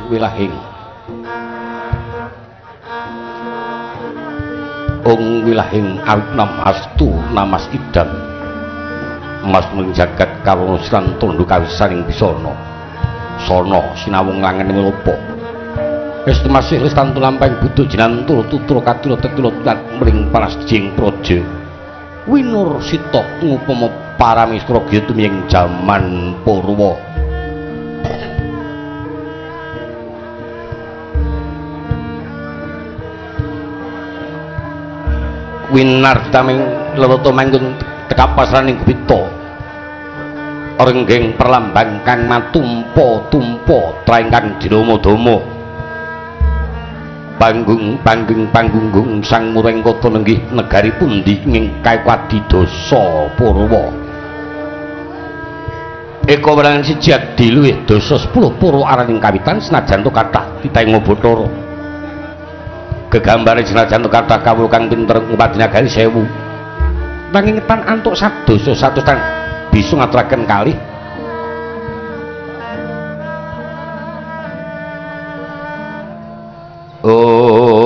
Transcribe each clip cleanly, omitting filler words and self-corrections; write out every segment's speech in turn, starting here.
wilahing ong wilahing awit namastu namas idam mas mring jagat kawula silan tundhu kawisaning bisana sono sinawung langen lopo wis tumasih listan tulampahing buddha jinantul tutur katura tetula tulat mring parasjing praja winur sita ngupama paramistra tumiyeng jaman Purwa. Winartaming lelata manggon tekapasraning gupita renggeng perlambang kang matumpa-tumpa traing kang dinama-dama panggung panggeng panggunggung sang mureng kota nenggih negari pundi ing kaikadidasa Purwa. Eka werangan siji abdi luwih dasa 10 Purwa araning kawitan senajan to kathah titahing Bathara. Gegambare senajan to kathah kawula kang pinter ngupadi nagari 1000. Nanging tan antuk sadasa satus tan bisa ngaturaken kalih. Oh,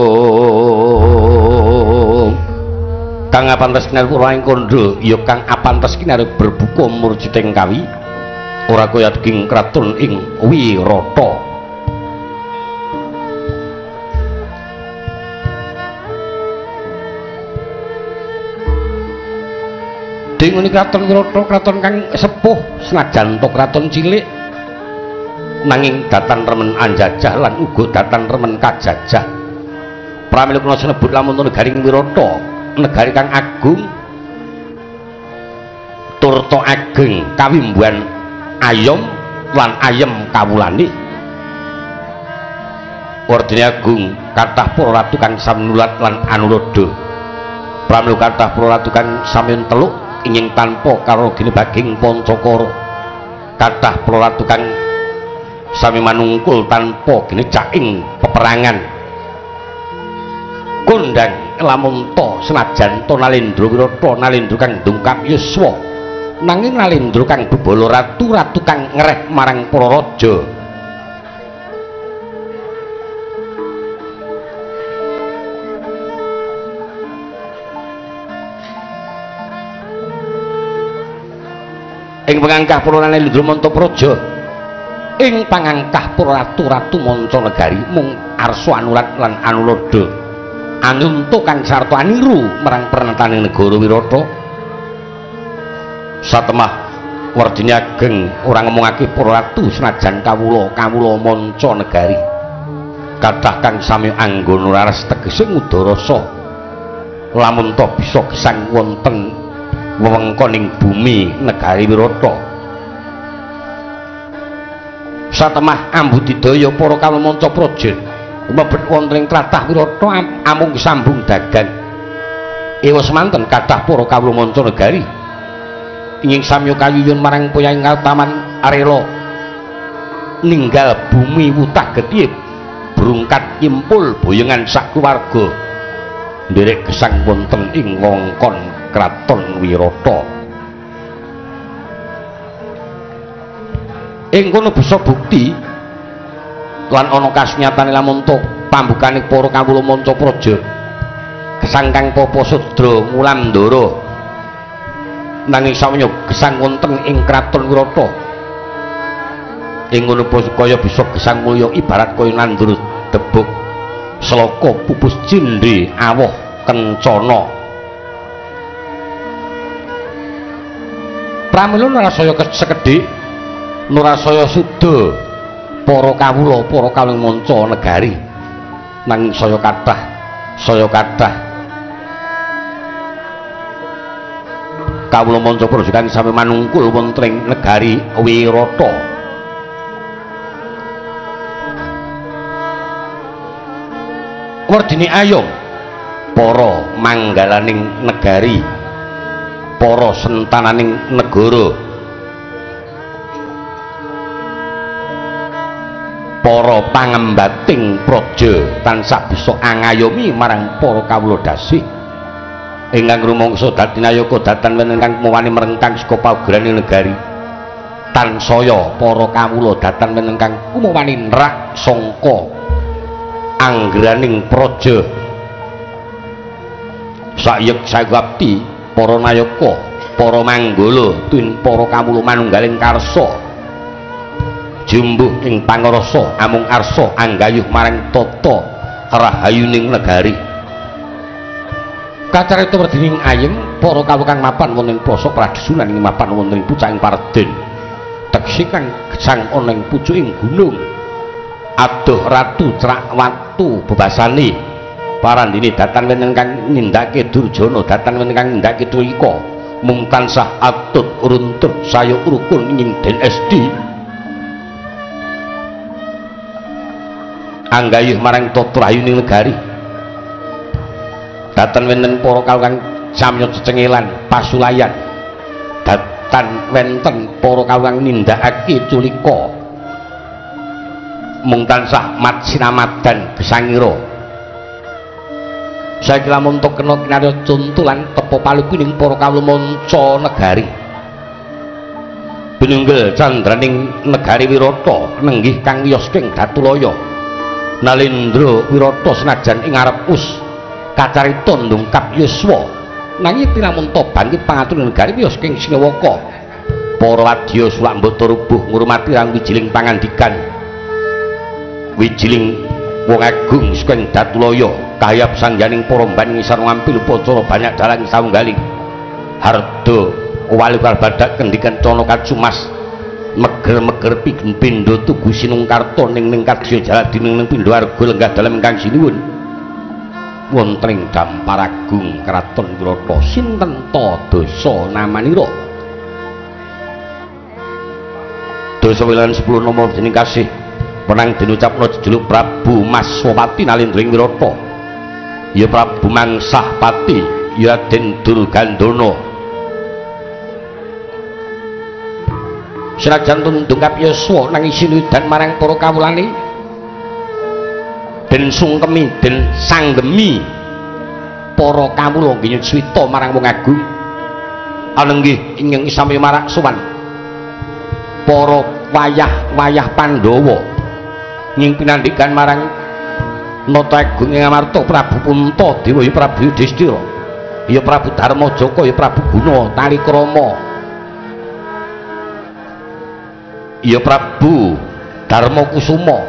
kang apantes kinarep ora ing kandha ya kang apantes kinarep berbuka murjiting kawi ora kaya daging kraton ing Wirata. Dene kraton Wirata kraton kang sepuh senajan to kraton cilik nanging datan remen anjajah lan uga datan remen kajajah. Pramila kuna sinebut lamun negari Wirata negari kang agung turta ageng kawimbuhan ayom lan ayem kawulane. Wardene agung kathah para ratu kang samnulat lan anuradha. Pramila kathah para ratu kang samyun teluk inging tanpa karo ginebaging pancakara. Kathah para ratu kang sami manungkul tanpa ginecak ing peperangan. Kondang lamun ta senajan ta Nalendra Wirata Nalendra kang dungkap yuswa nanging Nalendra kang bebala ratu ratu kang ngereh marang para raja. Ing pangangkah para Nalendra manca praja, ing pangangkah para ratu-ratu manca negari mung arsa anurat lan anuladha anuntu kang sarta aniru marang pernetaning negara Wirata. Satemah wardine ageng ora ngomongake para ratu senajan kawula kawula manca negari kathah kang sami anggona laras tegese ngudarasa lamun ta bisa gesang wonten wewengkoning bumi negari Wirata. Satemah ambudidaya para kawula manca praja mlebet wonten ing tlatah Wirata amung sambung dagang. Ewa semanten kathah para kawula manca negari inging samya kayuyun marang poyang taman arela ninggal bumi wutah getih brungkat nyimpul boyongan sak keluarga nderek gesang wonten ing wewengkon kraton Wirata. Ing kono bisa bukti lan ana kasunyatane lamun ta pambukane para kawula manca praja gesang kang papa sudra ngulandara nanging samya gesang wonten ing kraton Wirata. Ing ngono kaya bisa gesang mulya ibarat kaya nandur debuk selaka pupus cindhe awoh kencana. Pramila narasaya sekedhik nurasaya suda para kawula para kawula manca negari nanging saya kathah kawula manca praja kang sami manungkul wonten ing negari Wirata. Wardine ayom para manggalaning negari, para sentananing negara, para pangembating praja tansah bisa angayomi marang para kawula dasih ingkang rumangsa dadi nayaka datan wonten kang muwani merentang saka paugerane negari. Tansaya para kawula datan wonten kang kumawani nerak sangka anggraning praja. Sayek sagapti para nayaka, para manggala tuwin para kawula manunggaling karsa. Jumbuh ing pangrasa amung arsa anggayuh marang tata rahayuning negari. Kacarita werdining ayem para kawula kang mapan wonten ing plasa pradesunan ing mapan wonten ing pucaking parden. Tekse kang gesang ana ing pucuking gunung. Adoh ratu cerak watu bebasane parandene datan wonten kang nindakake durjana, datan wonten kang nindakake tulika. Mung tansah atut runtut sayo rukun ing Den SD. Anggayuh marang tata rahayuning negari. Datan wonten para kawula kang samya cecengelan pasulayan. Datan wonten para kawula kang nindakake culika. Mung tansah mat sinamadan gesangira. Saiki lamun to kena kinarya conto lan tepa palupining para kawula manca negari. Binunggel candraning negari Wirata nenggih kang wiyos ing Datulaya. Nalendra Wirata senajan ing ngarep us kacarita ndungkap yuswa, nanging tinamun to bangkit pangatur negari wiyos ing Singawaka. Para wadya sulak mbata rubuh ngurmati rang wijiling pangandikan. Wijiling wong agung saka ing Datulaya kahayap sangyaning para mban ngisar ngampil upacara banyak dalang saunggaling. Harda wali badak kendikan cana kacumas meger-meger pindha tugu sinungkarta ning ning kadya jaladining ning pindha arga lenggah dalem ingkang sinuwun. Wonten ing Damparagung Kraton Wirata sinten ta dasa namanira? Dasa wilangan 10 nama dening kasih menang dinucapna jejuluk Prabu Maswapati Nalendra ing Wirata. Ya Prabu Mangsahpati, ya Raden Durgandana. Senajan tundungkap yuswa nanging sinudan marang para kawulane den sungkemi den sanggemi para kawula nggih swita marang wong agung. Anenggih ingkang sami marak sowan para wayah-wayah Pandhawa ing pinandhikan marang Nata Agung ing Amarta Prabu Puntadewa, ya Prabu Yudhistira, ya Prabu Darmajaka, ya Prabu Guna Talikrama, ya Prabu Darmakusuma,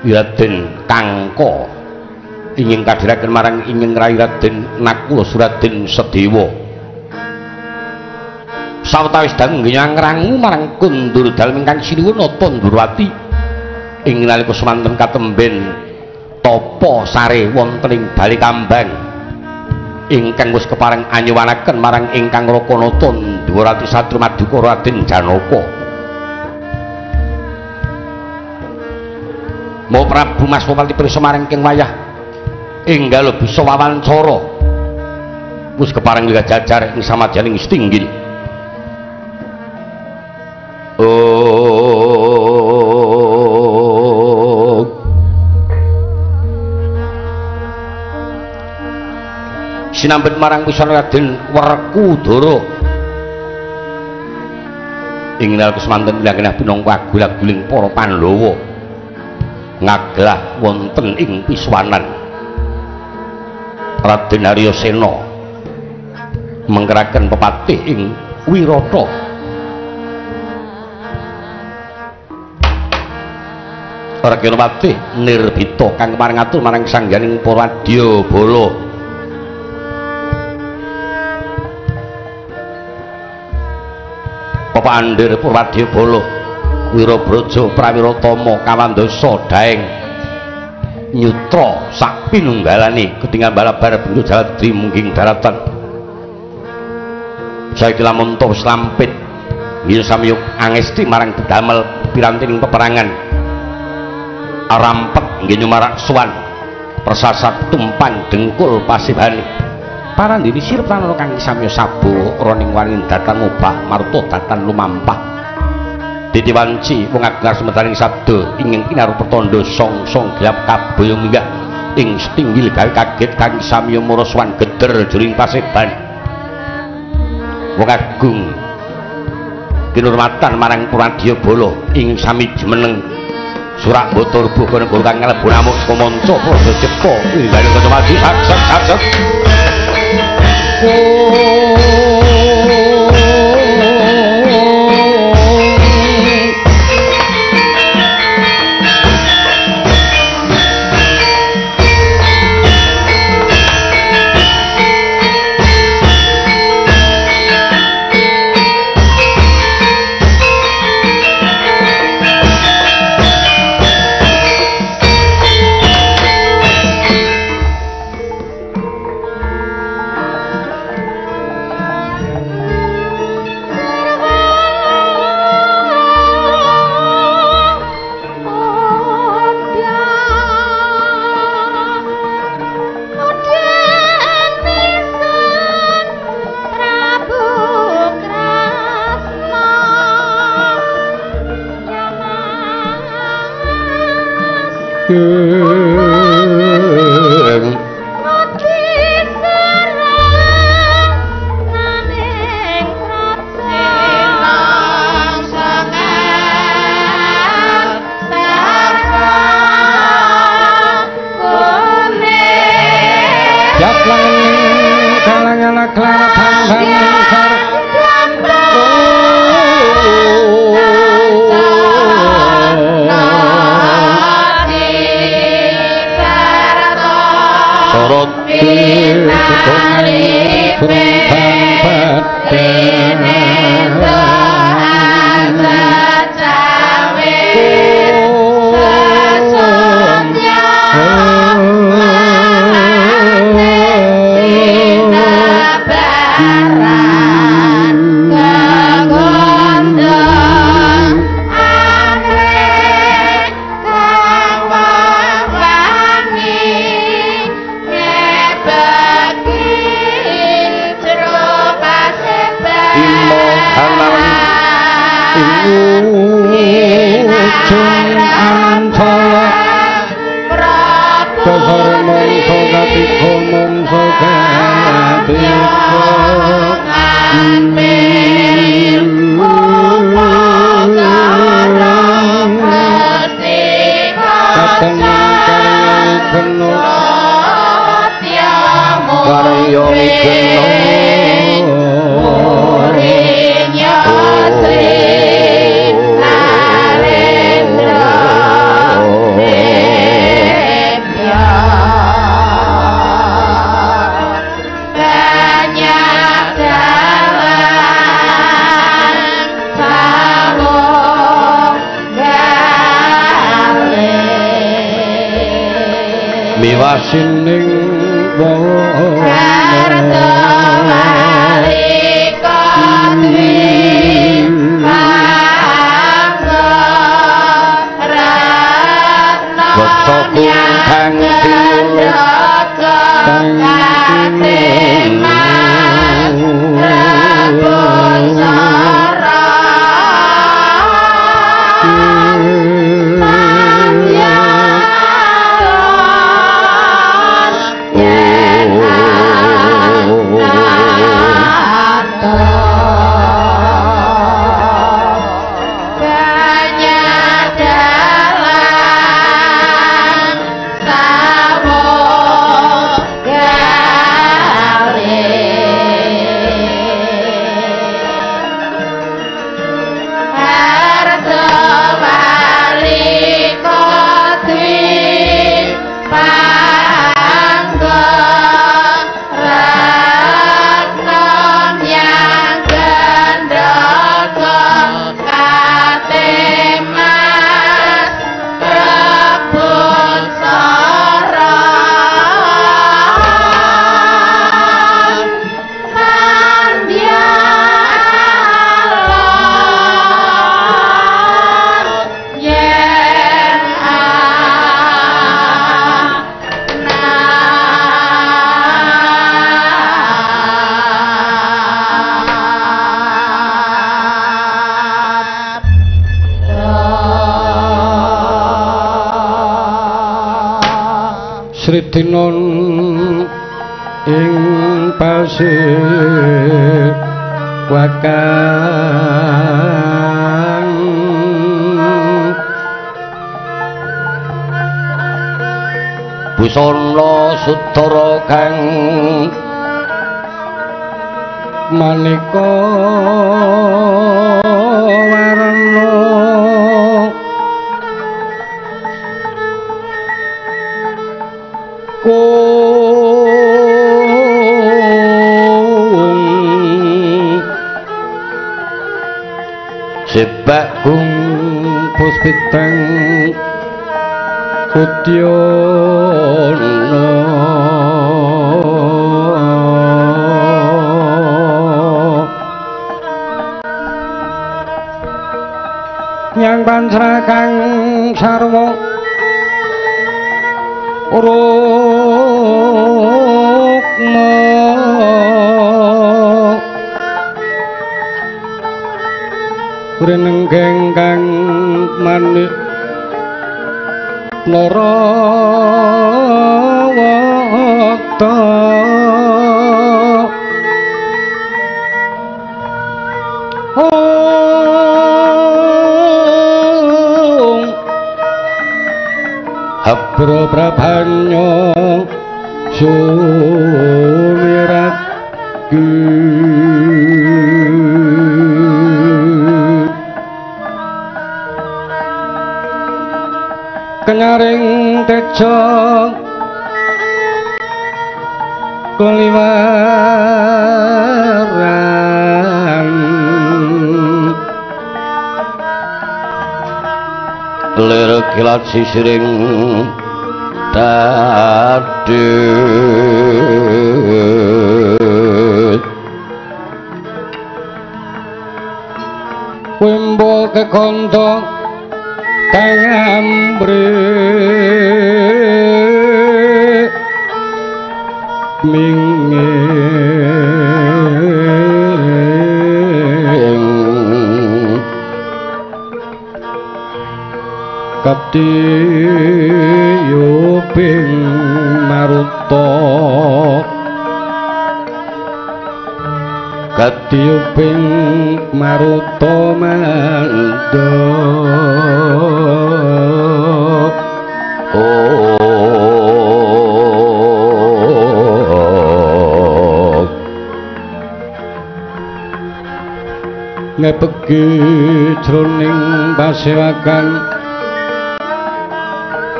ya Raden Kangka ingin kadhiraken marang ingin rai Raden Nakula Suraden Sedewa. Sawetawis dangu nggih ngrangu marang kundur dalem ingkang sinuwun Nata Ndurwati ing nalika semanten katemben tapa sare wonten ing Bale Kambang ingkang wis kepareng anyuwanaken marang ingkang Raka Nata Ndurwati Satru Maduka Raden Janaka. Mau Prabu Maswapati pirsa marang ing wayah enggal bisa wawancara wis kepareng jajar ing samadyaning setinggil. Oh, sinambet marang pisan Raden Werkudara ing nalika semanten pinanggih pinangka agul-aguling para Pandhawa ngaglah wonten ing piswanan. Raden Aryasena mengkeraken pepatih ing Wirata. Rakyana patih nirbita kang kepareng atur marang sangyaning para wadyabala. Pepandir Purwadyabala Wirabraja Prawiratama Kawandasa Daeng nyutra sak pinunggalane ketingal balabar bentuk jaladri mungging daratan. Saiki lamun ta wis lampit nggih samyuk angesti marang dedamel pirantining peperangan. Rampet nggih nyumarak sowan persasat tumpan dengkul pasibane. Parandene sirep lan kang samya sabo roning waringin datan mubah marta datan lumampah. Titi wanci wong agung semetaning sabda ingkang kinaruh pertanda song-song gelap kabaya minggah ing setinggil gawe kaget kang samya mara sowan geder jroning paseban. Wong agung Kinurmatan marang Pradya Bala ing sami jumeneng surak botor buka negara kang nglebur amuk saka manca Praja Cipta ing dalem kacamadi sak sak sak sak. Sritinon ing pasir wakan. Busana sutara kang maneka warna kung sebak kung puspitang udyana nyang pancra kang sarwa rukma renenggeng kang manik narawakta ong habra prabhanya sumiraki kenyaring teja keliwaran lir kilat sisiring dadi wembo kekondo kang ambre minging katiyuping maruta katiyuping maruta mandha. Ngepegi jroning pasewakan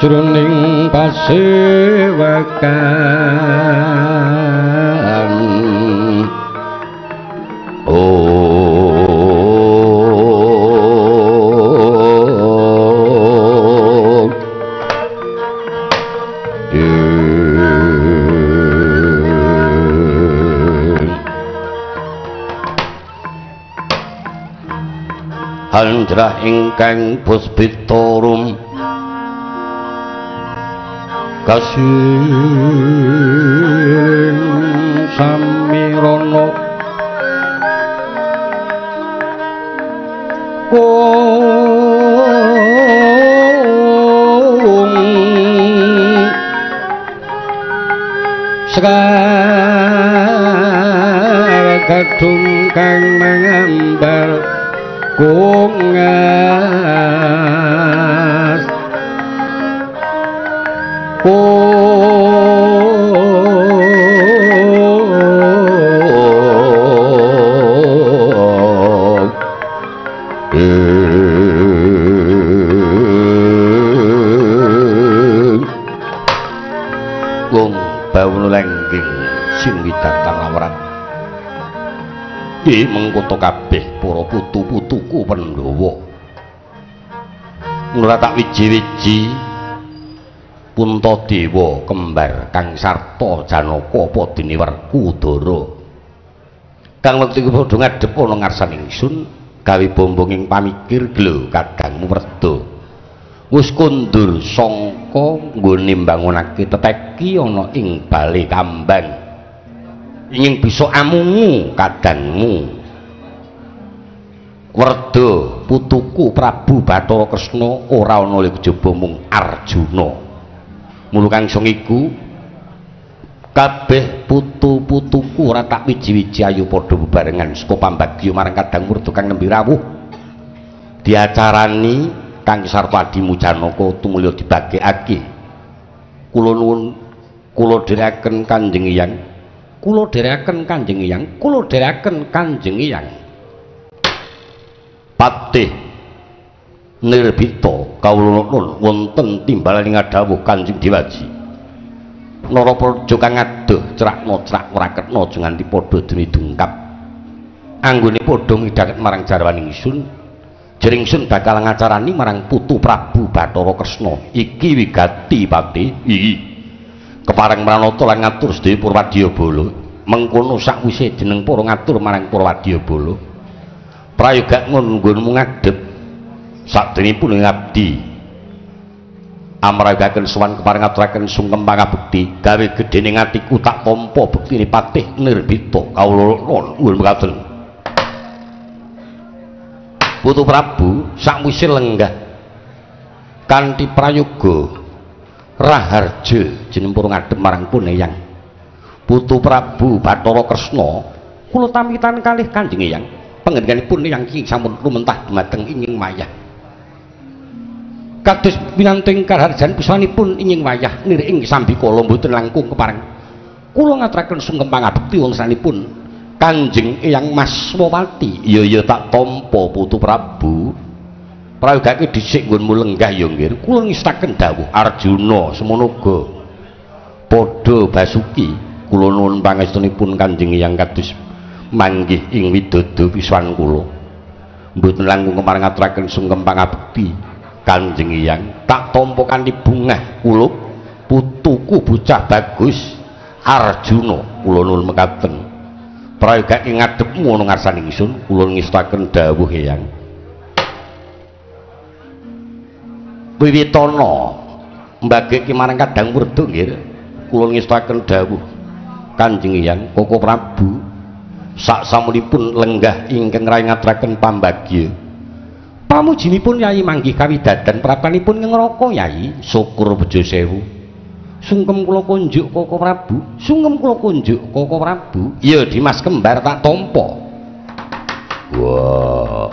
jroning pasewakan Hanjrah ingkang puspitorum kasiling samirana kung kadung kang mangambar kungas kung bawono lengging sing widatang awrat iki mengkoto kabeh para putu-putuku Pandhawa. Ora tak wiji-wiji Puntadewa kembar kang sarta Janaka apa dene Werkudara. Kang wektu iku padha ngadhep ana ngarsan ingsun gawe bombonging pamikir glo kadangmu Werda. Wis kondur sangka nggone mbangunake teteki ana ing bale kambang. Ingin bisa amungu kadangmu Werda putuku Prabu Bathara Kresna ora ana kejaba mung Arjuna. Mula kang sing iku kabeh putu-putuku ora tak wiji-wiji ayo padha bebarengan saka pambagya marang kadang Werda kang nembe rawuh diacarani kang sarta adimu Janaka tumulya dibagekake. Kula nuwun Kula dherekaken Kanjeng Hyang. Kula dherekaken Kanjeng Hyang. Kula dherekaken Kanjeng Hyang. Patih Nirbita kawula nuwun wonten timbalan ngadhawuh Kanjeng Dewaji. Narapraja kang adoh crakna crak wraketna aja nganti padha dene dungkap. Anggone padha ngidhaket marang jarwan ingsun, jering ingsun bakal ngacarani marang putu Prabu Bathara Kresna. Iki wigati Patih. Iki kepareng mranata lan ngatur sedaya Purwadyabala. Mengkono sakwise jeneng para ngatur marang Purwadyabala. Prayoga nggon-nggonmu ngadhep sakdenipun ngabdi amragaken sowan kepareng ngaturaken sungkem pangabekti gawe gedene atiku tak tampa bektine Patih Nirbita kawula nuwun mekaten. Putu Prabu sakwise lenggah kanthi prayoga raharja jeneng para ngadhep marang pun Eyang. Putu Prabu Bathara Kresna kula tamitan kalih Kanjeng Eyang panjenenganipun Eyang ki sampun lumentah dumateng inging wayah. Kados pinanting kaharjan pusanipun inging wayah nir ing sambikala mboten langkung kepareng kula ngaturaken sungkem pangabekti wontenipun Kanjeng Eyang Maswawati. Iya iya tak tampa Putu Prabu. Prayogake dhisik nggonmu lenggah ya nggih. Kula ngestaken dawuh Arjuna semono uga padha Basuki. Kula nuwun pangestunipun Kanjeng Eyang kados manggih ing widodo wiswan kula. Mboten langkung kepareng ngaturaken sungkem pangabekti Kanjeng Eyang tak tampa kanthi bungah kulup putuku bocah bagus Arjuna. Kula nuwun mekaten. Prayogake ngadhepmu ana ngarsane ingsun kula ngestaken dawuh Eyang. Wiwitana mbageke marang Kadang Werda nggih kula ngestaken dawuh Kanjeng Eyang Koko Prabu sak samunipun lenggah ingkang rai ngaturaken pambagya. Pamujinipun Yai manggih kawidadan prapanipun ngraka Yai. Syukur bejo sewu. Sungkem kula kunjuk Koko Prabu, sungkem kula kunjuk Koko Prabu. Iya Dimas kembar tak tampa. Wah.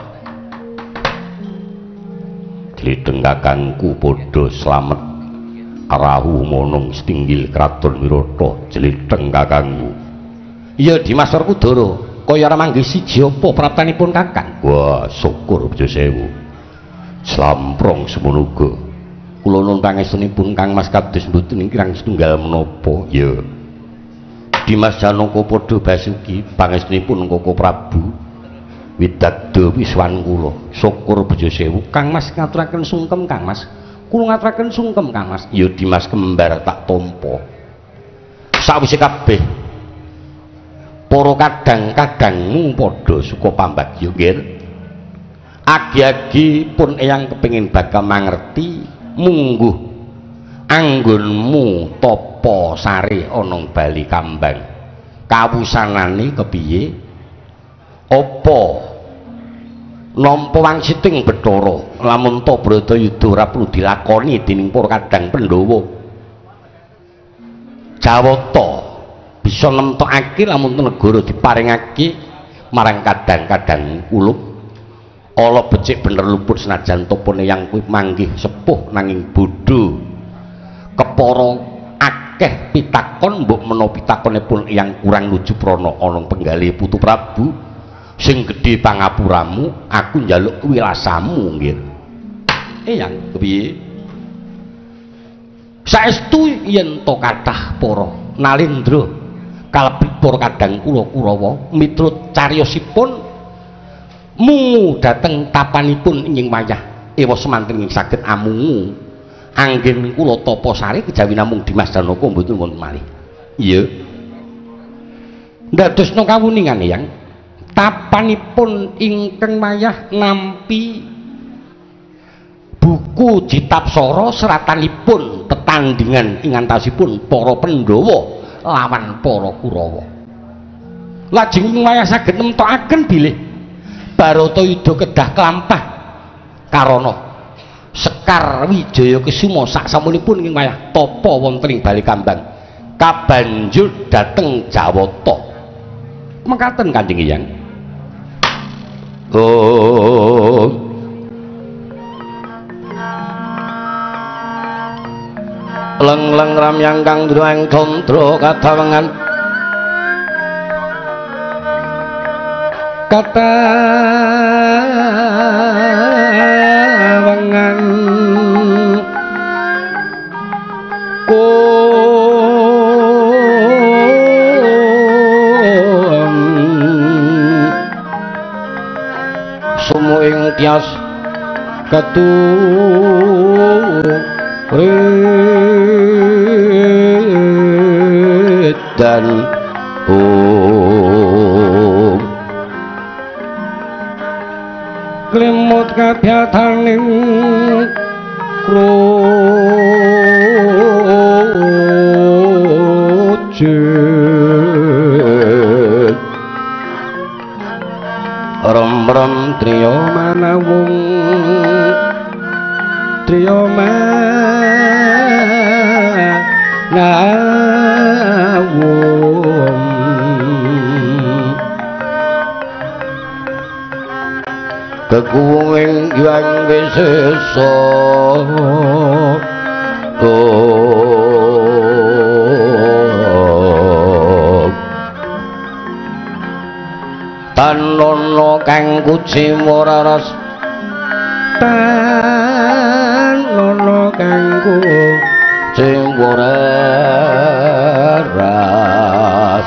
Glideng kakangku padha slamet. Rahu monong setinggil kraton Wirata jlitheng kakangku. Iya Dimas Werkudara, kaya ora manggih siji apa prapanipun kakang. Wah, syukur bejo sewu. Slamprong semono uga. Kula nuwun pangestunipun Kang Mas kados mboten ingkang setunggal menapa. Ya. Dimas Janaka padha Basuki pangestunipun Koko Prabu widadya wiswan kula. Syukur bejo sewu. Kang Mas ngaturaken sungkem Kang Mas. Kula ngaturaken sungkem Kang Mas. Ya Dimas kembar tak tampa. Sawise kabeh para kadang-kadangmu padha suka pambagya nggih. Agi-agi pun Eyang kepengin bakal mangerti mungguh anggonmu tapa sare ana Bali Kambang. Kawusanane kepiye? Apa nampa wangsiting Bathara lamun ta Bharatayuda ora perlu dilakoni dening para kadang Pandhawa? Jawata bisa nemtokake lamun negara diparingake marang kadang-kadang kulup. Ala becik bener luput senajan topone yang kuwi manggih sepuh nanging bodho. Kepara akeh pitakon mbok menawa pitakonipun yang kurang nuju prana ana penggalih Putu Prabu sing gedhe pangapuramu aku njaluk wilasamu nggih. Eyang kepiye? Saestu yen to kathah para nalendra kalebet para kadang kula Kurawa miturut cariyosipun mungu dhateng tapanipun ing wayah ewa semanten ing saged amungu anggen kula tapa sare kejawi namung Dimas Janaka mboten wonten malih. Iya. Ndadosna kawuningan Eyang tapanipun ingkang wayah nampi buku Jitapsara seratanipun tetandingan ing antawisipun para Pandhawa lawan para Kurawa. Lajeng ing wayah saged nemtokaken bilih Bharatayuda kedah klampah karana Sekar Wijaya Kesuma sak samunipun ing wayah tapa wonten ing Bali Kambang kabanjur dhateng Jawata. Mekaten Kanjeng Eyang. Oh. Leng-leng ramyang kang druwang candra katawengan katawengan sumu ing tias keturidan om klimut kabyataning krujit rem-rem triya manawung triya manawung kekuwung ing Hyang Wisesa tanono kang kuciwa raras tanono kang kuciwa raras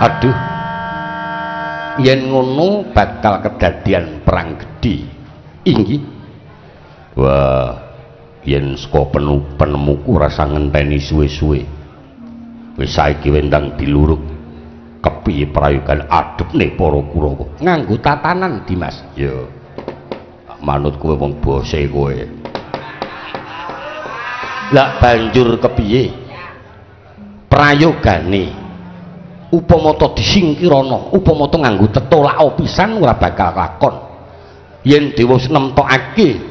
aduh yen ngono bakal kedadian perang gedhe inggih. Wah, yen saka penemuku rasa ngenteni suwe-suwe. Wis saiki wendang diluruk kepiye prayogan adepne para Kurawa nganggo tatanan Dimas. Ya manut kowe wong bose kowe. Lah banjur kepiye prayogane? Upama ta disingkirana, upama ta nganggo tetolak pisan ora bakal lakon. Yen dewa nemtokake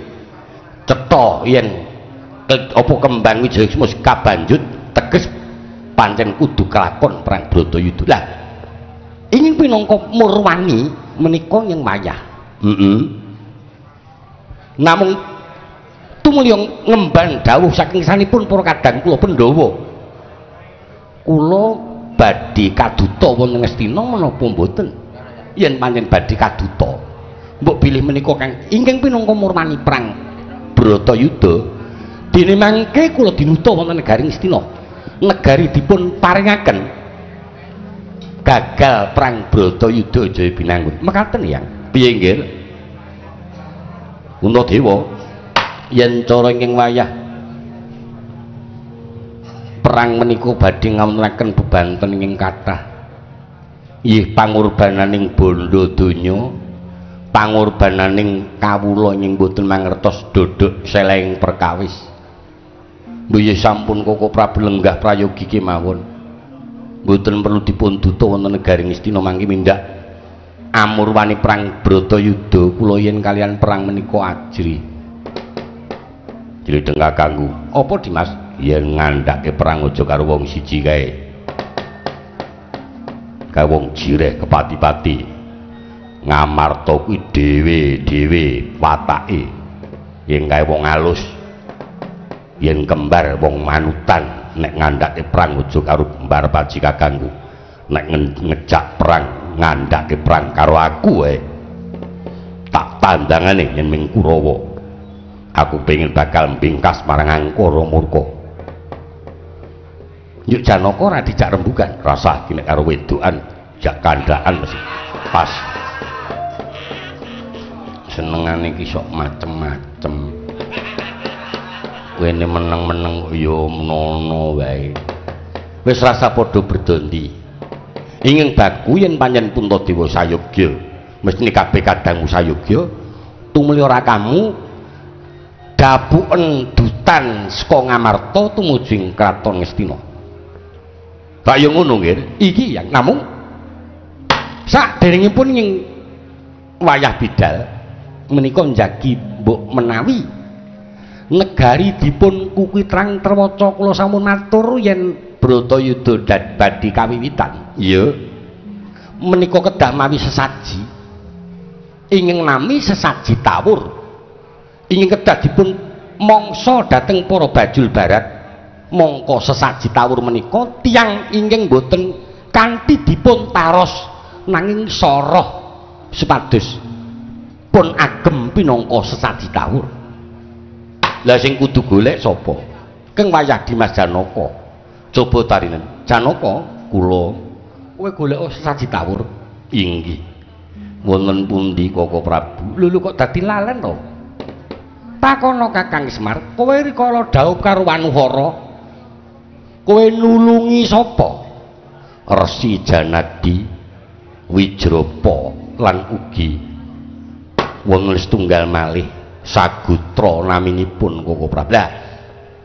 cetha yen apa kembang Wijaya kabanjut teges pancen kudu kelakon perang Bratayuda. Lah ingin pinangka murwani menika ing wayah. Namung tumulya ngemban dawuh saking sanipun para kadang kula Pandhawa. Kula badhe kaduta wonten Ngastina menapa mboten? Yen pancen badhe kaduta, mbok bilih menika kang ingkang pinangka murwani perang Bratayuda, dene mangke kula dinuta wonten negari Ngastina. Negari dipun paringaken gagal perang Bratayuda Jaya Binangun. Mekaten yang piye nggih? Puntadewa, yen cara ingkang wayah perang menika badhe ngawontenaken bebanten ingkang kathah. Nggih pangorbananing bondo donya, pangorbananing kawula ingkang boten mangertos dodok selehing perkawis. Nggih sampun Koko Prabu lenggah prayogi kemawon. Mboten perlu dipun duta wonten negari Ngastina mangke mindak amurwani perang Bratayuda kula yen kalian perang menika ajri. Jlideng kakangku. Apa Dimas? Yen ngandhake perang aja karo wong siji kae. Kae wong jireh kepati-pati. Ngamarta kuwi dhewe-dhewe watake. Yen kae wong alus, yen kembar wong manutan, nek ngandhake perang aja karo kembar paji kakangku. Nek ngejak perang ngandhake perang karo aku wae. Tak tandangane yen ming Kurawa. Aku pengen bakal mbingkas marang Angkara Murka. Yuk Janaka ora dijak rembugan, rasah iki nek karo wedokan jak kandhakan mesti pas. Senengane iki sok macem-macem. Wene meneng-meneng ya menono wae. Wis rasa padha berdondi. Ingin baku yen pancen Puntadewa sayogya, mestine kabeh kadangmu sayogya, tumuli ora kamu dapuken dutan saka Ngamarta tumuju ing kraton Ngastina. Kaya ya ngono nggih, iki yang namung saderengipun ing wayah bidal menika njagi mbok menawi Negari dipun kukitrang terwaca kula sampun matur yen Bratayuda badhe kawiwitan. Iya. Menika kedah mawi sesaji. Ingkang nami sesaji tawur. Ingkang kedah dipun mangsa dhateng para bajul barat. Mongko sesaji tawur menika tiyang ingkang boten kanthi dipun taros nanging soroh supados pun agem pinangka sesaji tawur. Lah sing kudu golek sapa? Keng wayah Dimas Janaka. Coba tarinen. Janaka kula kowe golek sesaji tawur. Inggih. Wonten pundi Koko Prabu? Lho kok dadi lalen to? Takono Kakang Semar, kowe rikala dhaup karo Wanuhara, kowe nulungi sapa? Resi Janadi, Wijrapa lan ugi wonten setunggal malih Sagutra naminipun Koko Prabu. Lah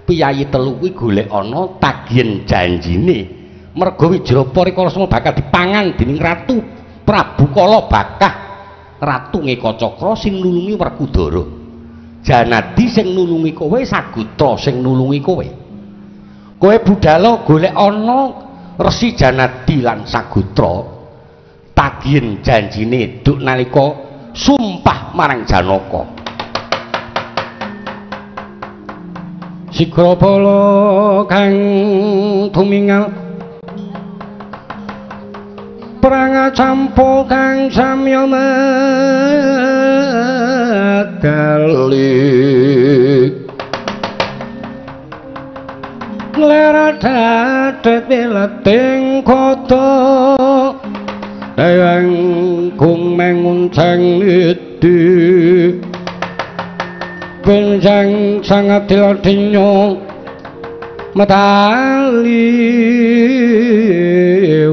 piyayi telu kuwi golek ana tagihen janjine merga Wijrapa rikala semua bakal dipangan dening Ratu Prabu Kala Bakah Ratu Ngekacakra sing nulungi Werkudara. Janadi sing nulungi kowe, Sagutra sing nulungi kowe. Kowe budala golek ana Resi Janadi lan Sagutra tagihen janjine duk nalika sumpah marang Janaka. Sigra bala kang tumingal perang campo kang samya medali ngleradat wileting kota dayang kung menguncang niti benjang sangat diladinyo medali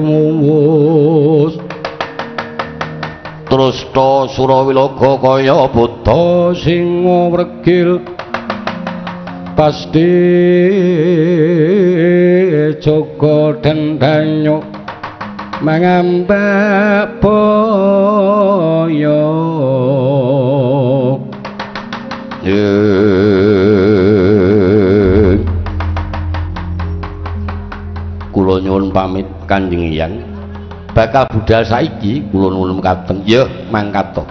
mumus terus to Surawilaga kaya buta singa wregil pasti jaga dendanyo mangambak boyo. Kula nyuwun pamit Kanjeng Hyang, bakal budal saiki kula nuwun mekaten. Ya mangkat to.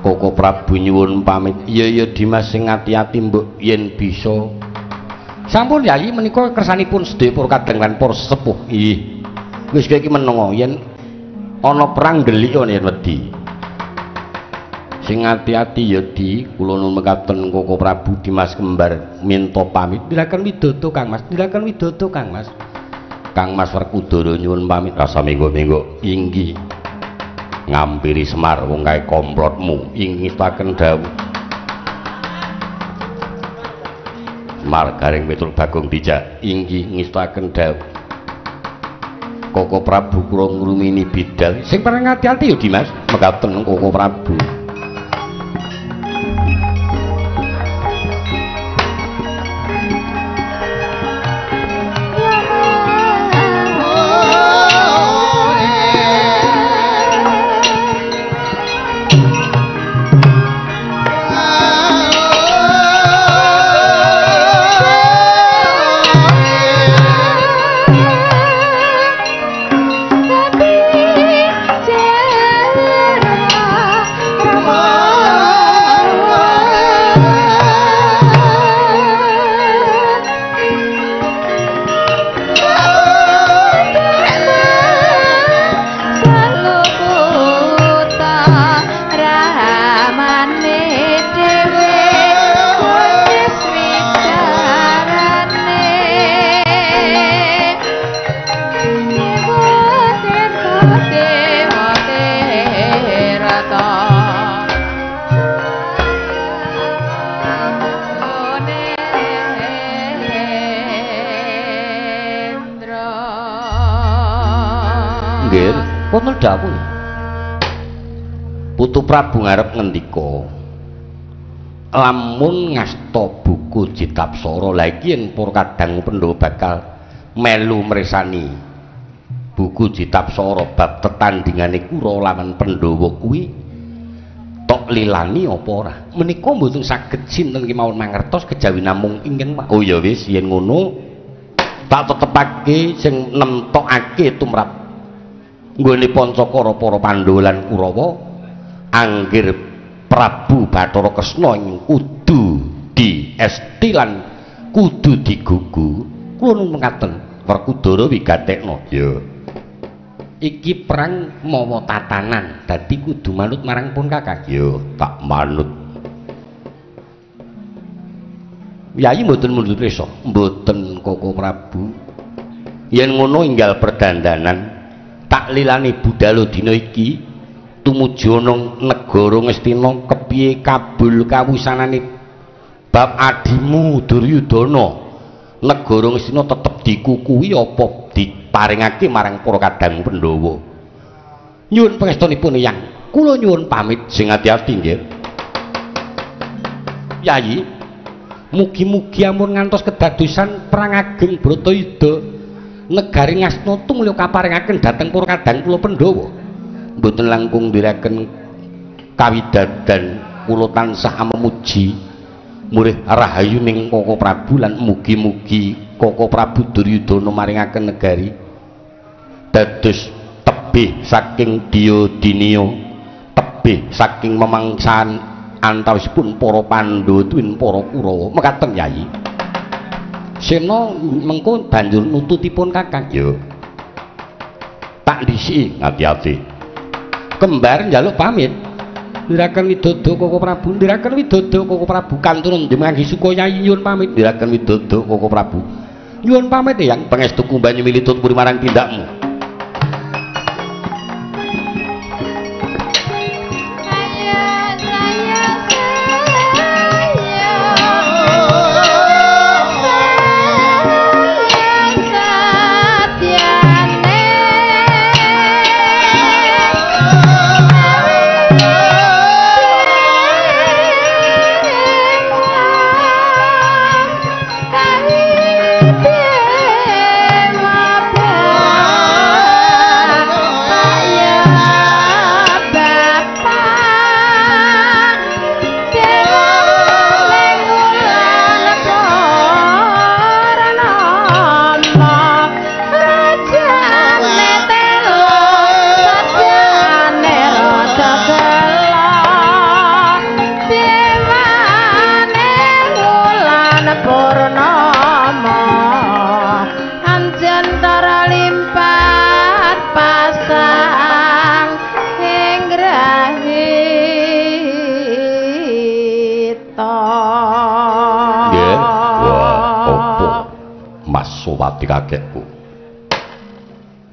Koko Prabu nyuwun pamit. Iya ya Dimas sing ati-ati mbok yen bisa. Sampun Yayi menika kersanipun sedaya para kadang lan para sesepuh. Nggih. Wis kowe iki menengo yen ana perang ndelik yen wedi. Sing ati-ati ya Di, kula nuwun mekaten Koko Prabu Dimas kembar minta pamit. Ndiraken widodo Kang Mas, ndiraken widodo Kang Mas. Kang Mas Werkudara nyuwun pamit rasa minggu-minggu. Inggih. Ngampiri Semar wong kae komplotmu. Inggih ngestaken dawuh. Semar Gareng Petruk Bagong dijak. Inggih ngestaken dawuh. Koko Prabu kula ngrumini bidal. Sing paring ati-ati ya Dimas, mekaten Koko Prabu. Wonten dawuh. Putu Prabu ngarep ngendika, lamun ngasta buku Citapsara, lha iki yen para kadang Pandhawa bakal melu mresani buku Citapsara bab tetandingane Kurawa lawan Pandhawa kuwi tok Tok lilani apa ora? Menika mboten saged sinten kemawon mangertos kejawi namung ingkang. Oh ya wis yen ngono tak tetepake sing nemtokake tumrap nggone Pancakara para Pandhawa lan Kurawa anggir Prabu Bathara Kresna ing kudu diesti lan kudu digugu. Kula nuwun mekaten Werkudara wigatekna. Ya. Iki perang mawa tatanan, dadi kudu manut marang pun Kakang. Ya, tak manut. Yayi mboten mundhut prisa, mboten Koko Prabu. Yen ngono enggal perdandanan, tak lilani budhal dina iki tumuju ana negara Ngastina kepiye kabul kawusanane bab adimu Duryudana. Negara Ngastina tetep dikukuhi apa diparingake marang para kadang Pandhawa. Nyuwun pangestunipun Eyang, kula nyuwun pamit sing ati-ati nggih. Yayi, mugi-mugi ampun ngantos kedadosan perang ageng Bratayuda negari Ngastina tumulya kaparingaken dhateng para kadang kula Pandhawa. Mboten langkung ndherekaken kawidadan kula tansah memuji murih rahayu ning Koko Prabu lan mugi-mugi Koko Prabu Duryudana maringaken negari dados tebih saking Diyodiniya, tebih saking memangsan antawisipun para Pandhawa tuwin para Kurawa. Mekaten Yayi. Sena mengko banjur nututipun Kakang. Ya. Tak dhisiki ati-ati. Kembar njaluk pamit. Ndiraken widodo Koko Prabu, ndiraken widodo Koko Prabu kantunan dimanggi suka Yayi nyuwun pamit. Ndiraken widodo Koko Prabu. Nyuwun pamit Eyang, pangestuku banyu militut puri marang tindakmu. Sowati kakekku.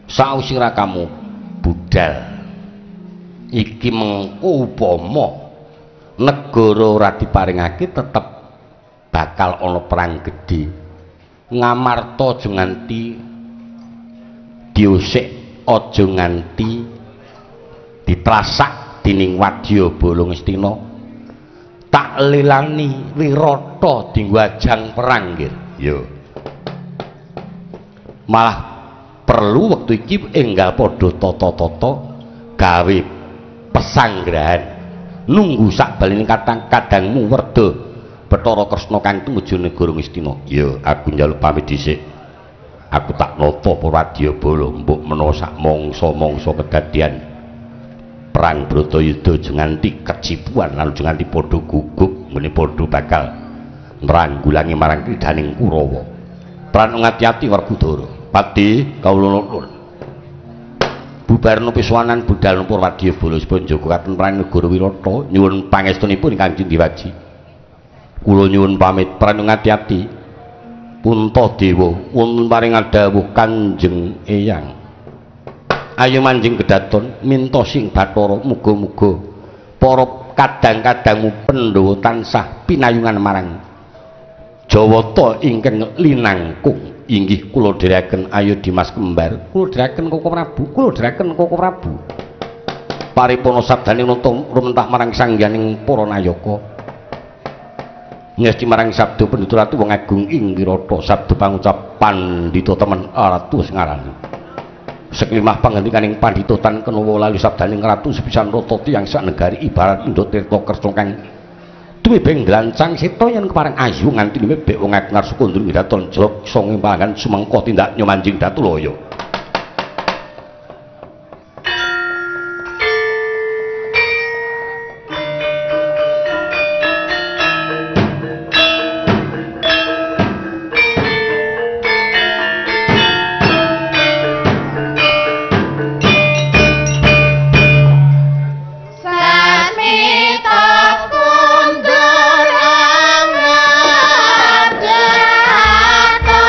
Sausira kamu budal iki mengko upama negara ora diparingake tetep bakal ana perang gedhe. Ngamarta aja nganti diusik, aja nganti ditrasak dening Wadyabala Ngastina. Tak lilani Wirata dinggo ajang perang nggih. Ya. Malah perlu wektu iki enggal padha tata-tata gawe pesanggrahan nunggu sak baline kadang kadangmu Werda Bathara Kresna kang tumuju negara Ngastina. Ya, aku njaluk pamit dhisik. Aku tak nata para Wadyabala mbok menawa sak mangsa-mangsa kedadian perang Bratayuda aja nganti kecipuan lan aja nganti padha gugup ngene padha bakal nranggulangi marang kridaning Kurawa. Pran ngati-ati Werkudara. Pati kawula nuwun. Bubarna pisuwanan budal para Wadyabala supaya njaga katon perang negara Wirata nyuwun pangestunipun Kanjeng Dewaji. Kula nyuwun pamit pran ngati-ati. Puntadewa wonten paring dawuh Kanjeng Eyang. Ayo manjing kedaton minta sing Bathara muga-muga para kadang-kadangmu Pandhawa tansah pinayungan marang Jawata ingkang linangkung. Inggih kula dherekaken ayo Dimas Kembar, kula dherekaken Koko Prabu, kula dherekaken Koko Prabu. Paripurna sabdane nata rumentah marang sangganing para nayaka. Ngesti marang sabda pendhita ratu wong agung ing Wirata, sabda pangucap pandhita temen ratu sing ngarani. Seklimah panggendikaning pandhita tan kenawa lalu sabdaning ratu sepisan rata tiyang sak negari ibarat Indra Tirta Kersa kang tumibeng glancang seta yen kepareng ayu nganti lumebek wong ngarsa kondur ngidaton jlok sanga palangan sumengko tindak nyomanjing Datulaya. Samita kundur angar jata.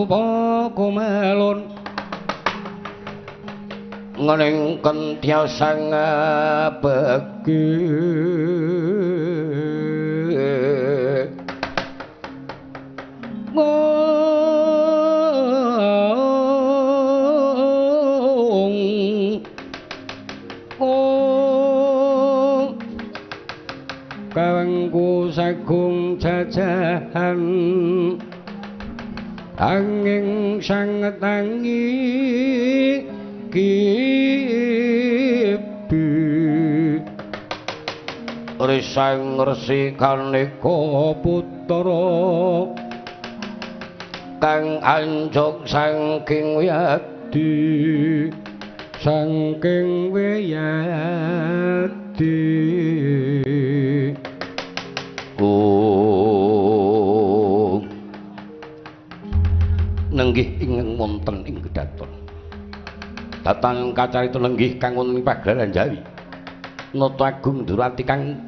dupa kumelun ngening kentya sang begi kawengku sagung jajahan angin sanget tangi kibi risang resi kaneka putra kang anjog saking wiyadi saking wiyadi. Oh, nenggih ingkang wonten ing kedaton datang kacarita lenggih kang wonten ing pagelaran Jawi Nata Agung Durati kang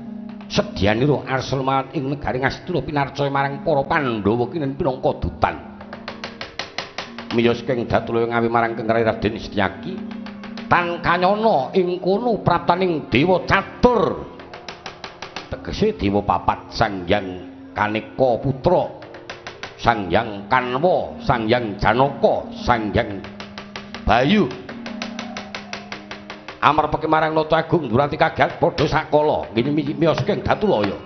sedyanira arsel mat ing negari Ngastina pinarcaya marang para Pandhawa kinen pinangka dutan miyos keng Datulaya ngawi marang Keng Raden Setyaki tan kanyana ing kono praptaning Dewa Catur tegese dewa papat Sang Hyang Kaneka Putra, Sang Hyang Kanwa, Sang Hyang Janaka, Sang Hyang Bayu. Amarpa marang Nata Agung Durati kaget padha sakala ngene miyos keng Datulaya.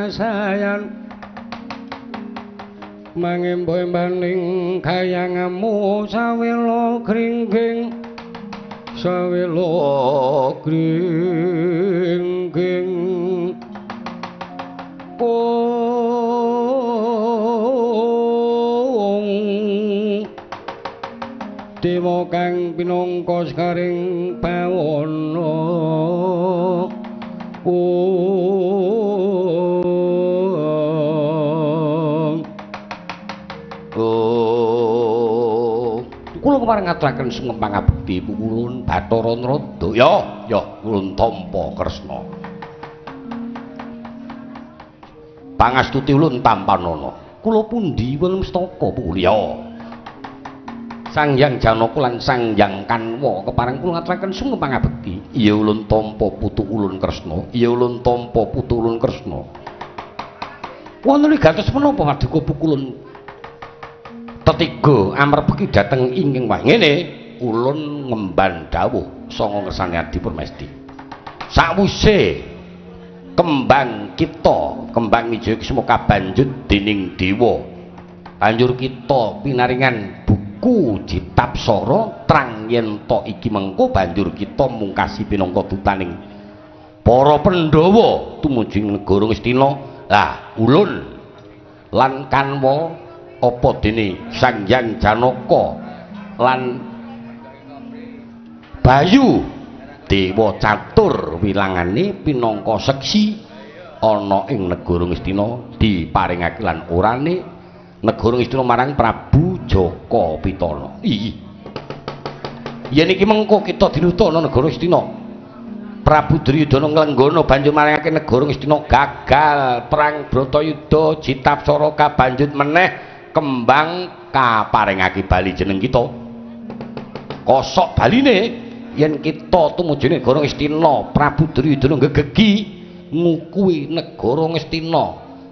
Sayan mangembo-embaning kayangamu sawela gringging sawela gringging pung dewa kang pinangka sekaring bawana. Kula kepareng ngaturaken sungkem pangabekti pukulun Bathara Narada. Ya, ya ulun tampa Kresna. Pangastuti ulun tampanana. Kula pundi wonten mestaka pukul ya. Sang Hyang Janaka lan Sang Hyang Kanwa kepareng kula ngaturaken sungkem pangabekti. Iya ulun tampa putu ulun Kresna. Iya ulun tampa putu ulun Kresna. Wonten wigatos menapa paduka pukulun tetiga amrebeki dhateng ingkang wah ngene ulun ngemban dawuh sanga ngersane Adi Permesti. Sakwise kembang kita kembang Wijaya Kusuma kabanjut dening dewa, banjur kita pinaringan buku Jitapsara trang yen to iki mengko banjur kita mungkasi pinangka dutaning para Pandhawa tumuju ing negara Ngastina. Lah ulun lan Kanwa apa dene Sang Hyang Janaka lan Bayu Dewa Catur wilangane pinangka seksi ana ing negara Ngastina diparingake lan orane negara Ngastina marang Prabu Jaka Pitana. Ih. Yen iki mengko kita dinutana negara Ngastina. Prabu Duryudana nglenggana banjur maringake negara Ngastina gagal perang Bratayuda Jitapsara kabanjut meneh kembang kaparingake bali jeneng kita. Kosok baline yen kita tumuju negara Ngastina Prabu Duryudana gegegi ngukuhi negara Ngastina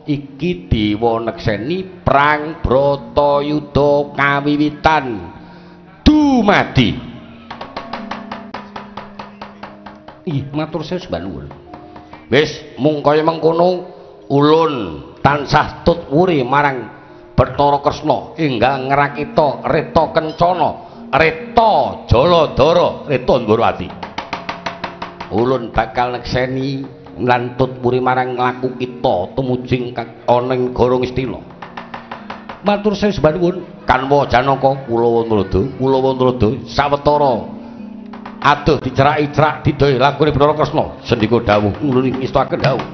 iki dewa nekseni perang Bratayuda kawiwitan dumadi. Ih, matur sembah nuwun. Wis mung kaya mengkono ulun tansah tut wuri marang Bathara Kresna enggal ngrakita Reta Kencana, Reta Jaladara, Reta Ndorowati. Ulun bakal nekseni lan tut wuri marang laku kita tumuju ing ana ing negara Ngastina. Matur sembah nuwun. Kanwa Janaka kula Wantrada, kula Wantrada sawetara aduh dicerak-cerak didoi lakune Bathara Kresna. Sendika dawuh ulun ngestakaken dawuh.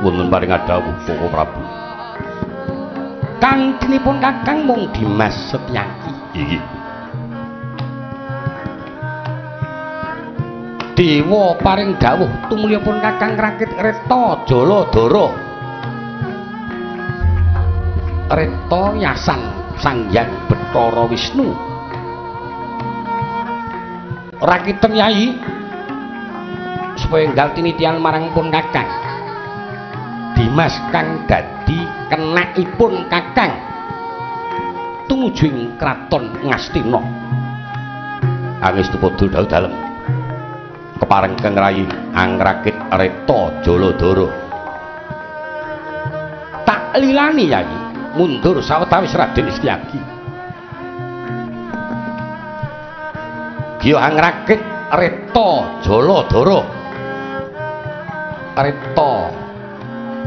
Wonten paring dawuh Koko Prabu. Kang dinipun Kakang mung Dimas Setyaki. Inggih. Dewa paring dawuh tumulipun Kakang rakit Reta Jaladara. Reta yasan Sang Hyang Bathara Wisnu. Rakiten Yai supaya enggal tinitian marang pun Kakang. Dimas kang dadi kenakipun Kakang tumuju ing kraton Ngastina. Angestu padha dawuh dalem kepareng kang rayi angrakit Reta Jaladara. Tak lilani Yai mundur sawetawis Raden Setyaki. Giyo angrakit Reta Jaladara. Reta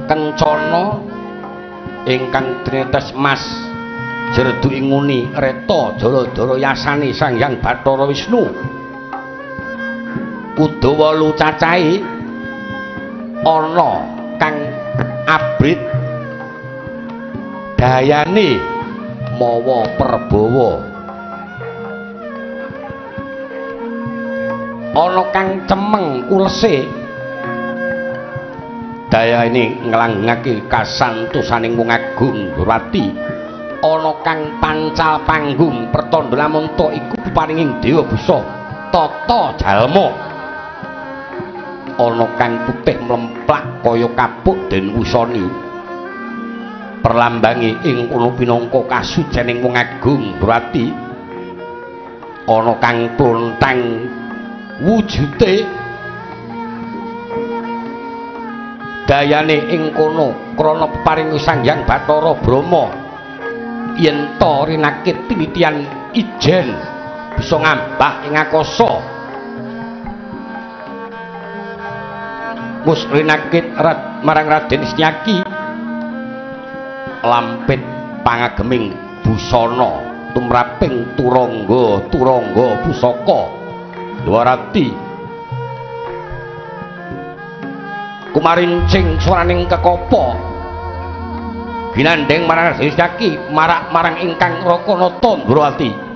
Kencana ingkang tinetes mas jerdu inguni Reta Jaladara yasane Sang Hyang Bathara Wisnu. Kuda wolu cacahe ana kang abrit dayane mawa perbawa Ana kang cemeng ulese. Dayane nglanggengake kasantosaning wong agung Ndrawati. Ana kang pancal panggung pertandha lamonta iku peparinging dewa busa tata jalma. Ana kang putih mlemplak kaya kapuk den wusani. Perlambange ing kono pinangka kasucening wong agung Ndrawati. Ana kang plontang wujute. Dayane ing kono krana peparing Sang Hyang Bathara Brahma yen ta rinakit tinitian ijen bisa ngambah ing akasa. Wis rinakit marang Raden Setyaki lampit pangageming busana tumraping turangga turangga pusaka Dwarati. Kumarincing swaraning kekopo ginandheng marang Raden Setyaki marak marang ingkang Rakanata Ndrawati.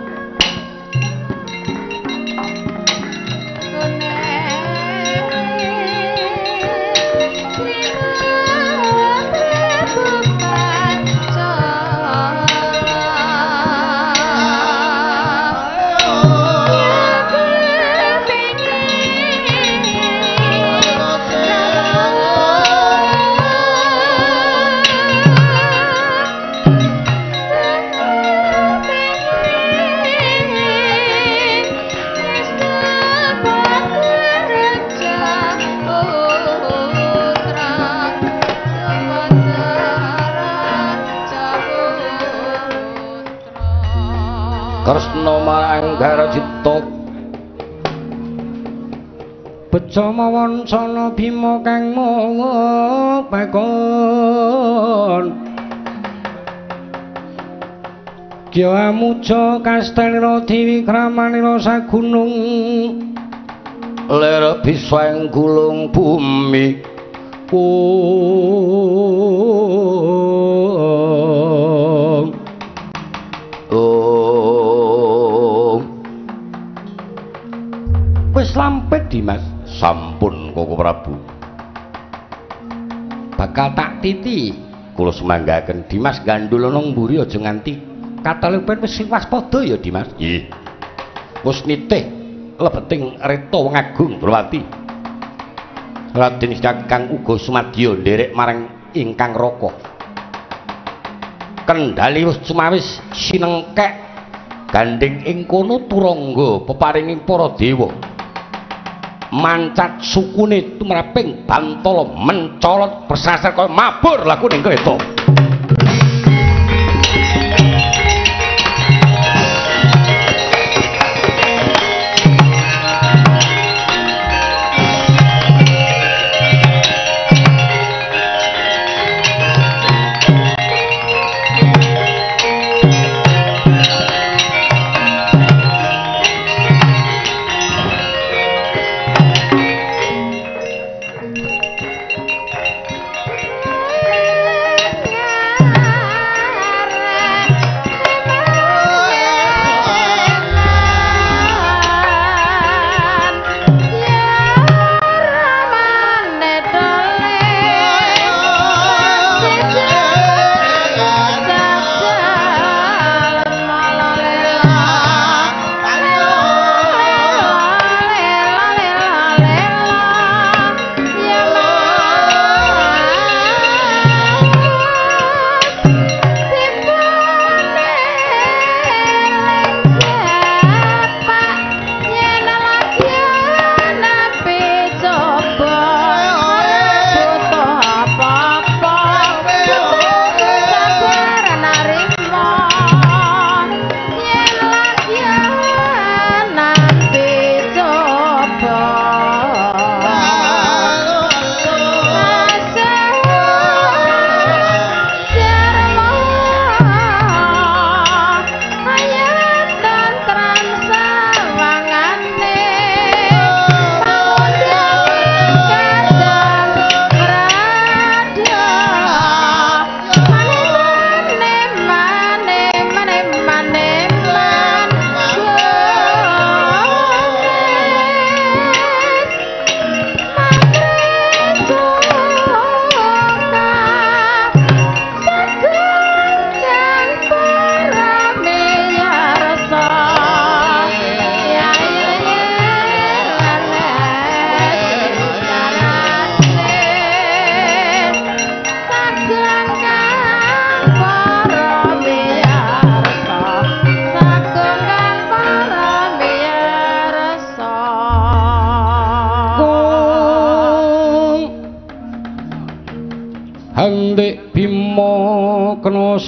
Kresna marang Garajita beca mawancana Bima kang mawa pakon Kya amuja kastenira dewi kramanira sagunung lir bisa ing gulung bumi. Wis lampet Dimas. Sampun Koko Prabu. Bakal tak titi. Kula sumanggaken Dimas gandul ana mburi aja nganti katalepen wis waspada ya Dimas. Nggih. Wis nitih lebeting reta wong agung Ndrawati. Raden Kakang uga sumadya nderek marang ingkang raka. Kendali wis cumawis sinengkek gandhing ing kono turangga peparinging para dewa. Mancat sukune tumraping bantala mencolot bersasar kaya mabur lakune kereta. Yeah.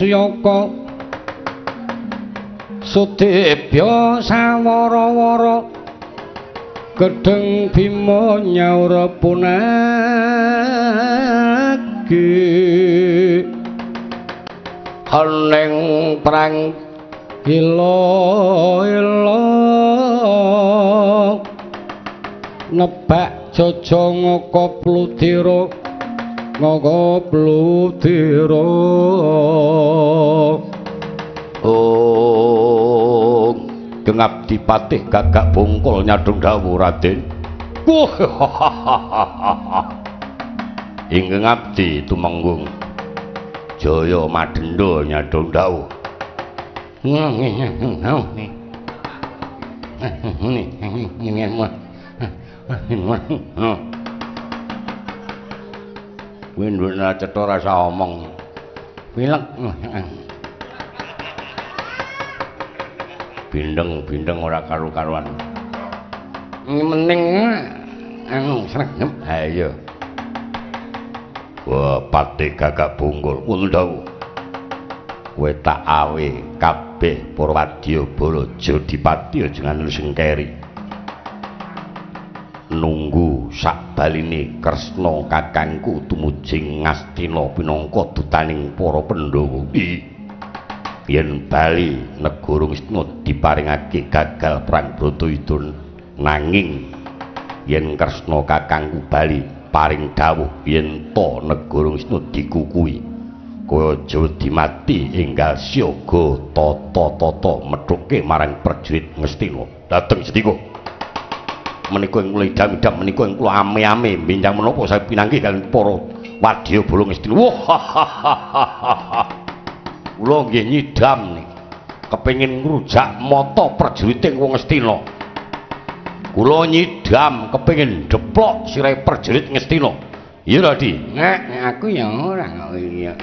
Suyaka Sudibya sawara-wara gedheng Bima nyaur punagi hening prang ila-ila nebak jaja ngaka pludira ngaka pludira. Oh, gengabdi patih gagak bungkul nyadong dawuh Raden. Ingkang abdi tumenggung Jaya Madenda nyadong dawuh. Kuwi nduk cetha rasa omong. Pilek. Bindeng-bindeng ora karu-karuan. Mening anu sregep. Ha iya. Wah, patih gagak bungkul wonten dawuh. Kowe tak awe kabeh para wadyabala Jodipati aja nganti sing keri. Nunggu sak baline Kresna kakangku tumujing Ngastina pinangka dutaning para Pandhawa. Yen bali negara Ngastina diparingake gagal perang Bratayuda, nanging yen Kresna kakangku bali paring dawuh yen ta negara Ngastina dikukuhi, kowe aja dimati enggal siaga tata-tata methuke marang prajurit Ngastina. Dhateng sedika menika ing kula idam-idam menika ing kula ame-ame benjang menapa saya pinanggih kaliyan para wadyabala Ngastina. Wah, kula nggih nyidam nih kepengin ngrujak mata prajurite wong Ngastina. Kula nyidam kepengin deplok sirahe prajurit Ngastina. Iya Radi. Nek aku ya ora kok iya.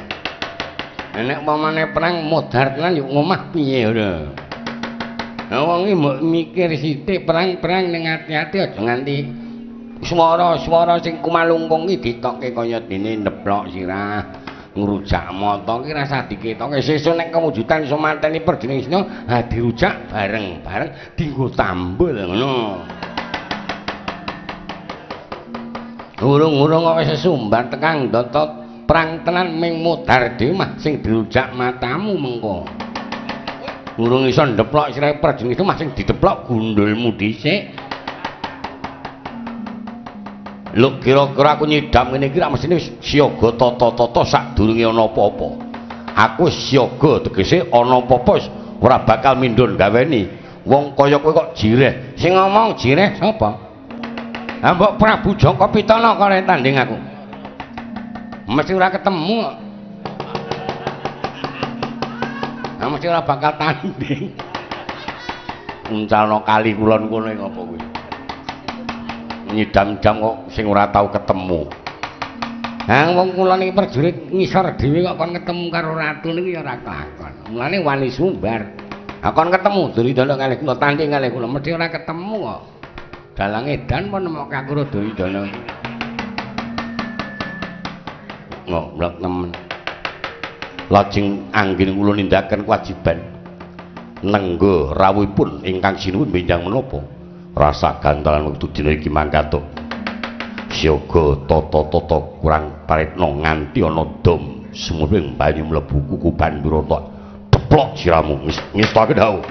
Nek pamane perang modar tenan yo ngomah piye ora. Lah wong iki mbok mikir sithik perang-perang ning ati-ati aja nganti swara-swara sing kumalungkung iki ditokke kaya dene neplok sirah, ngrujak mata iki rasah diketoke. Sesuk nek kewujudan iso mateni prajurit Ngastina, ha dirujak bareng-bareng dienggo tambul ngono. Urung-urung kok wis sesumbar tekang ndata perang tenan ming modar dhewe mah sing dirujak matamu mengko. Urung iso ndeplok sirahe prajurit mah sing dideplok gundulmu dhisik. Lho kira-kira aku nyidam ngene iki rak mesthine wis siaga tata-tata sadurunge ana apa-apa. Aku siaga tegese ana apa-apa wis ora bakal mindhun gaweni. Wong kaya kowe kok jireh. Sing ngomong jireh sapa? Ha mbok Prabu Jaka Pitana kok tanding aku. Mesti ora ketemu kok. Ha mesti ora bakal tanding. Uncalno kali kulon kono iki apa kuwi? Nyidam-nyidam kok sing ora tau ketemu. Ha wong kula niki prajurit ngisor dhewe kok kon ketemu karo ratu niki ya ora kelakon. Mulane wani sumbar. Ha kon ketemu Duryudana kalih kula tanding kalih kula mesti ora ketemu kok. Dalang edan pun nemokke aku karo Duryudana. Ngoblok nemen. Lajeng anggene kula nindakaken kewajiban nenggo rawuhipun ingkang sinuwun benjang menapa. Rasa gantalan wektu dina iki mangkatuk. Siaga tata-tata kurang paretna nganti ana dom sumurwing banyu mlebu kukuban Wirata. Deplok siramu ngestake dawuh.